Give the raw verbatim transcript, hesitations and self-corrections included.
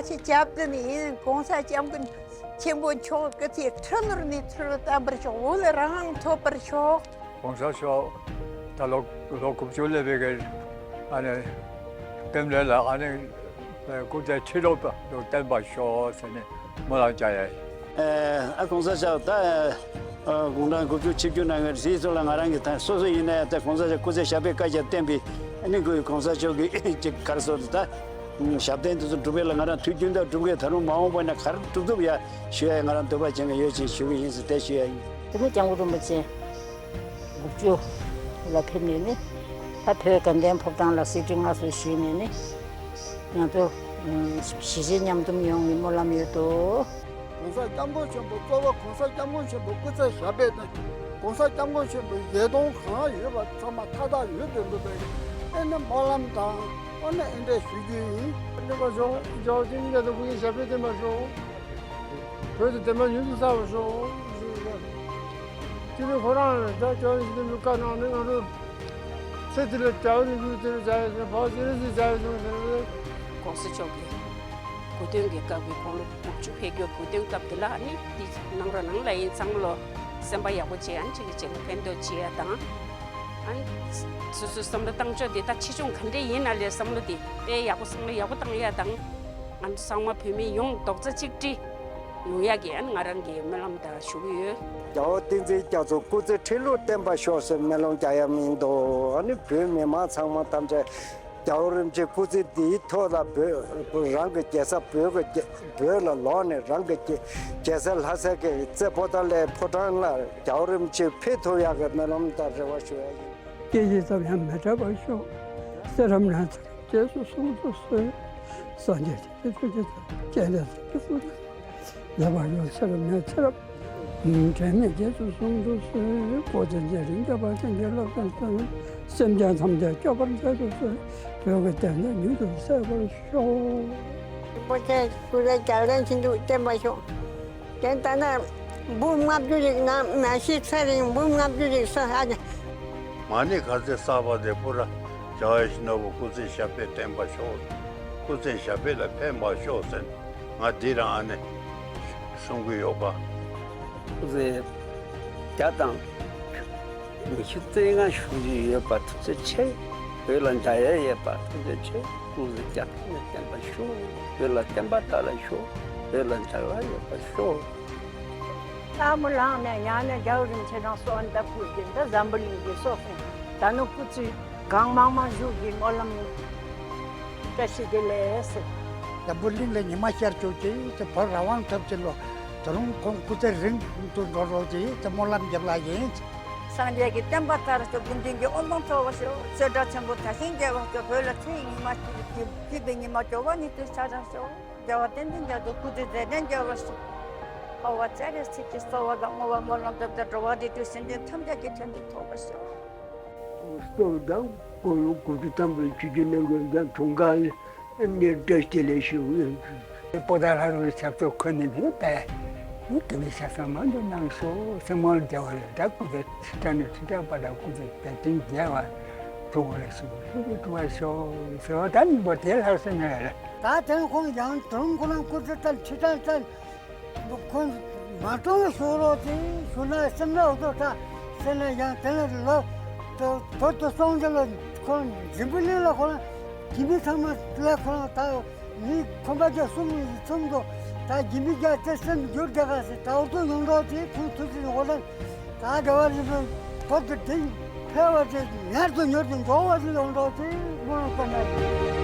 ཆེ་རྒྱབ་ཏུ་ནི་ཡིན་གོང་ས་སྐྱབས་མགོན་ཆེན་པོ་མཆོག་སྐུ་ཚེ་ཁྲི་ལོར་ནི་ཚུར་བརྟན་པར་ཤོག་འོད་རང་ཐོབ་པར་ཤོག་གོང་ས་མཆོག་ད་ལོ་ལོ་དགུ་བཅུ་སླེབས་པའི་གི་ཨ་ནི་བསྟན་ལས་ལ་ཨ་ནི་སྐུ་ཚེ་ཁྲི་ལོ་བརྟན་པར་ཤོག་ཟེར་ནས་སྨོན་ལམ་རྒྱག་ཡ་ཡིན། ཨ་གོང་ས་མཆོག་ད་ཨ་དགུང་གྲངས་དགུ་བཅུ་ཆིག་བཅུ་ནང་གི་རིས་སུ་ལ་ང་རང་གི་ད་སོ་སོ་ཡིན་ན་ཡང་ད་གོང་ས་མཆོག་སྐུ་ཚེ་ཞབས་པད་བསྐལ་བརྒྱར་བརྟན་པའི་ཨ་ནི་གུ་གོང་ས་མཆོག་གི་ཅིག་གར་སོ་ད་ཞབས་བརྟན་དེ་ཚོ་སྒྲུབ་པའི་ལ་ང་རང་དུས་རྒྱུན་དུ་སྒྲུབ་གི་ད་རུང་མ་འོངས་པ་ན་ག་རེ་སྒྲུབ་ཐུབ་ཡ་ཞུ་ཡ་ཡིན། ང་རང་འདོད་པ་ཅན་གྱི་ཡོད་ཅེས་ཞུ་གི་ཡིན་ཟེར་དེ་ཞུ་ཡ་ཡིན། དེ་ནས་སྐྱབས་མགོན་རིན་པོ་ཆེ། དགུ་བཅུ་ལ་ཕེབས་ནས་ནི། ད་བོད་དགའ་ལྡན་ཕོ་བྲང་ལ་གཟིགས་རྟེན་མངའ་གསོལ་ཞུས་ནས་ནི། ང་ཚོ་གཞིས་བྱེས་མཉམ་འཛོམས་ཡོང་བའི་སྨོན་ལམ་ཡོད་དོ། གོང་ས་སྐྱབས་མགོན་ཆེན་པོ་གཙོ་བོ་གོང་ས་སྐྱབས་མགོན་ཆེན་པོ་སྐུ་ཚེ་ཞབས་པད་དང་། གོང་ས་སྐྱབས་མགོན་ཆེན་པོའི་བཞེད་དོན་གང་ཡོད་པ་ཚང་མ་མཐའ་དག་ཡོད་དོ་འདུག་པས། ཨེ་ནི་སྨོན་ལམ་དང་ཨོ་ནི་ཨེ་འདྲས་ཞུ་རྒྱུ་ཡིན། འདི་པ་ཞོག་འཇའ་ཚོན་རྒྱ་མཚོ་སྐུ་ཚེ་ཞབས་པད་བརྟན་པར་ཤོག་བོད་དུ་བདེན་པ་མྱུར་དུ་གསལ་བར་ཤོག་སྤྱི་འཐུས་ཁོ་རང་ད་ཅོག་ཡིན་ཟིན་པའི་བཀའ་གནང་ནས་ང་ཚོ་ཚེ་འདི་ལ་དགྲ་བོ་ནི་ཡུལ་དེར་མཇལ་ཡོད་ཟེར་བག་ཅི་རིགས་སུ་མཇལ་ཡོད་ཟེར་ཟེར་བས། གོང་ས་མཆོག་གི་གོ་སྟོན་གྱི་སྐབས་ཀྱི་དགུང་ལོ་དགུ་བཅུ་ཕེབས་རྒྱུ་གོ་སྟོན་སྐབས་དེ་ལ་ནི་འདི་གནང་རོགས་གནང་ལ་ཡིན། ཚང་མ་ལོ་སེམས་པ་ཡག་པོ་བྱེད་ཡ་ཅིག་གི་ཅིག་ལ་ཕན་ཐོགས་བྱེད་ཡ་དང་། ཨ་ནི་སོ་སོའི་བསམ་བློ་བཏང་ཕྱོགས་དེ་ད་ཆེ་ཆུང་ག་འདྲས་ཡིན་ན་ལས་བསམ་བློ་དེ་དཔེ་ཡག་པོ་བསམ་བློ་ཡག་པོ་བཏང་ཡ་དང་། ང་ཚོ་ཚང་མ་བོད་མི་ཡོངས་རྡོག་རྩ་གཅིག་སྒྲིལ་ཡོང་ཡ་གི་ཨ་ནི་ང་རང་གི་སྨོན་ལམ་དང་ཞུ་གི་ཡོད། རྒྱལ་བ་བསྟན་འཛིན་རྒྱ་མཚོ་སྐུ་ཚེ་ཁྲི་ལོ་བརྟན་པར་ཤོག་ཟེར་སྨོན་ལམ་རྒྱག་ཡ་མིན་འདུག་ཨ་ནི་བོད་མི་མང་ཚང་མ་ཐམས་ཅད་རྒྱལ་བ་རིན་པོ་ཆེ་སྐུ་ཚེ་འདིའི་ཐོག་ལ་བོད་རང་གི་རྒྱལ་ས་བོད་ཀྱི་རྒྱལ་བོད་ལ་ལོག་ནས་རང་གི་རྒྱལ་རྒྱལ་ས་ལྷ་ས་གི་རྩེ་པོ་ཏཱ་ལའི་ཕོ་བྲང་ལ་རྒྱལ་བ་རིན་པོ་ཆེ་ཕེབས་ཐུབ་ཡག་གི་སྨོན་ལམ་དང་རེ་བ་ཞུ་ཡ་ཡིན། སྐད་ཅིག་ཙམ་ཡང་མི་འབྲལ་བར་ཤོག །ཚེ་རབས་ནས་ཚེ་རབས་རྗེས་སུ་བཟུང་དུ་གསོལ། སངས་རྒྱས་ཀྱི་ཐུགས་རྗེ་ཆེ། སྐྱེ་འདས་ཀྱི་སྐུ་ལ་ལེགས་པར་ཡོད། ཚེ་རབས་ནས་ཚེ་རབས་འབྲལ་མེད་རྗེས་སུ་བཟུང་དུ་གསོལ། གོ་ཆེན་རྗེ་རིན་རྒྱལ་བ་ཀུན་གྱི་བླ་དང་གསོལ། སེམས་ཅན་ཐམས་ཅད་སྐྱོབ་པར་མཛད་དུ་གསོལ། བོད་ཀྱི་བདེན་དོན་མྱུར་དུ་གསལ་བར་ཤོག །རིན་པོ་ཆེ་སྐུ་ཚེ་རྒྱལ་ལྡན་ཞིང་དུ་བརྟན་པར་ཤོག །དེ་ལྟ་ན་འབུམ་ལྔ་བཅུ་ཞིག་ན་མ་ཤི་ཚེ་རིང་འབུམ་ལྔ་བཅུ་ཞིག་སོ་ཧ་ཀྱང་། མ་ཎི་ག་ཚོད་བསགས་པ་དེ་པུ་ར་རྒྱལ་བའི་ཞིང་ནོར་བུ་སྐུ་ཚེ་ཞབས་པད་བརྟན་པར་ཤོག །སྐུ་ཚེ་ཞབས་པད་ལ་ཕན་པར་ཤོག་ཟེར་ང་འདི་རང་ཨ་ནི་གསུང་གི་ཡོད་པ། སྐུ་ཚེ་བརྒྱ་དང་ཉི་ཤུ་རྩ་ལྔ་བཞུགས་ཀྱི་ཡོད་པ་ཐུགས་རྗེ་ཆེ། བོད་ལ་མཇལ་ཡས་ཡོད་པ་ཐུགས་རྗེ་ཆེ། སྐུ་ཚེ་བརྒྱ་ཐམ་ནས་བརྟན་པར་ཤོག །བོད་ལ་བསྟན་པ་དར་བར་ཤོག །བོད་ལ་མཇལ་བ་ཡོད་པར་ཤོག །ལྷ་མོ་ལངས་ནས་ཉལ་ནས་རྒྱལ་བ་རིན་ཆེན་རང་གསོལ་བ་འདེབས་དགོས་ཀྱི་འདི་འཛམ་བུ་གླིང་གི་སྲོག་ཤིང་ད་ནུ་སྐུ་ཚེ་གང་མང་མང་བཞུགས་ཀྱི་སྨོན་ལམ་བཀྲ་ཤིས་བདེ་ལེགས་ཟེར། འཛམ་བུ་གླིང་ལ་ཉི་མ་ཤར་བཅུག་ཅིག་ཏེ་བོད་རང་དབང་ཐོབ་ཅིག་ལོ། ད་རུང་ཁོང་སྐུ་ཚེ་རིང་དུ་འགྲོ་རོགས་ཅིག་ཏེ་སྨོན་ལམ་རྒྱབ་ལ་ཡིན། སངས་རྒྱས་ཀྱི་བསྟན་པ་དར་ཤོག །དགེ་འདུན་གྱི་དབུ་འཕང་མཐོ་བར་ཤོག །ཆོས་གྲྭ་ཆེན་པོ་དར་ཞིང་རྒྱས་པར་ཤོག །བོད་ལ་ཚེ་ཡི་ཉི་མ་ཞིག་།སྐྱིད་པའི་ཉི་མ་འབྱོར་བ་ཉིད་དུ་ཤར་བར་ཤོག །རྒྱལ་བ་བསྟན་འཛིན་རྒྱ་མཚོ་སྐུ་ཚེ་མཛད་བརྟན་རྒྱས་པར་ཤོག །འཁོར་བ་སྤྱན་རས་གཟིགས་ཀྱི་གསོལ་བ་དང་བསྔོ་བ་སྨོན་ལམ་འདེབས་ཏེ་འགྲོ་བ་རིགས་དྲུག་སེམས་ཅན་ཐམས་ཅད་ཀྱི་དོན་དུ་ཐོབ་པར་ཤོག །གསོལ་དང་དགུང་ལོ་དགུ་བཅུ་ཐམ་པའི་ཆོས་ཀྱི་གླིང་དགོན་དང་དུང་དཀར་ནས་བཀྲ་ཤིས་བདེ་ལེགས་ཞུ། པོ་ཏཱ་ལ་རུ་ཞབས་ཏོག་ཁོ་ནས་ནི་པས་ནི་དེ་བའི་ཞབས་ཏོག་མང་དུ་གནང་ཤོག །སེམས་མང་རྒྱལ་བ་ཡོད་ད་སྐུ་ཚེ་ཁྲི་ཕྲག་ནས་ཁྲི་ཕྲག་བར་དུ་སྐུ་ཚེ་བརྟན་ཅིང་རྒྱས་པ་ཐུགས་ལ་ཞུགས་ཤིག་ཐུབ་པར་ཤོག་ཟེར་བ་ད་ནི་པོ་དེ་ལྷག་སེ་ནས་རེད། ད་དེང་ཁོང་ཡང་དུང་ཁོ་རང་སྐུ་ཚེ་བརྟན་ཁྲི་ཕྲག་བརྟན། ཁོང་མ་གཏོང་ཞུ་རོགས་དེ་ཞུ་ན་སེམས་ལ་འོ་ཚོ་ད་སེམས་ལ་ཡང་དེ་ལ་ལོ་དོ་དོ་དོ་སོང་དེ་ལ་ཁོང་འཛིན་པའི་གླིང་ལ་ཁོང་དེ་མི་ཚང་མ་ལ་ཁོང་ད་མི་ཁོང་པ་རྒྱ་གསུམ་གསུམ་དུ་ད་དེ་མི་རྒྱ་དེ་སེམས་འགྱུར་རྒྱ་ག་སེ་ད་འོ་ཚོ་ཡོང་རོགས་དེ་ཁོང་ཐུགས་སེམས་འོ་ལ་ད་རྒྱ་བ་རིན་པོ་བོད་དུ་དེ་ཕལ་བ་དེ་ཉར་དུ་ཉོར་དུ་འགྲོ་བ་དེ་ཡོང་རོགས་དེ་མོ་རང་ལྟ་ན།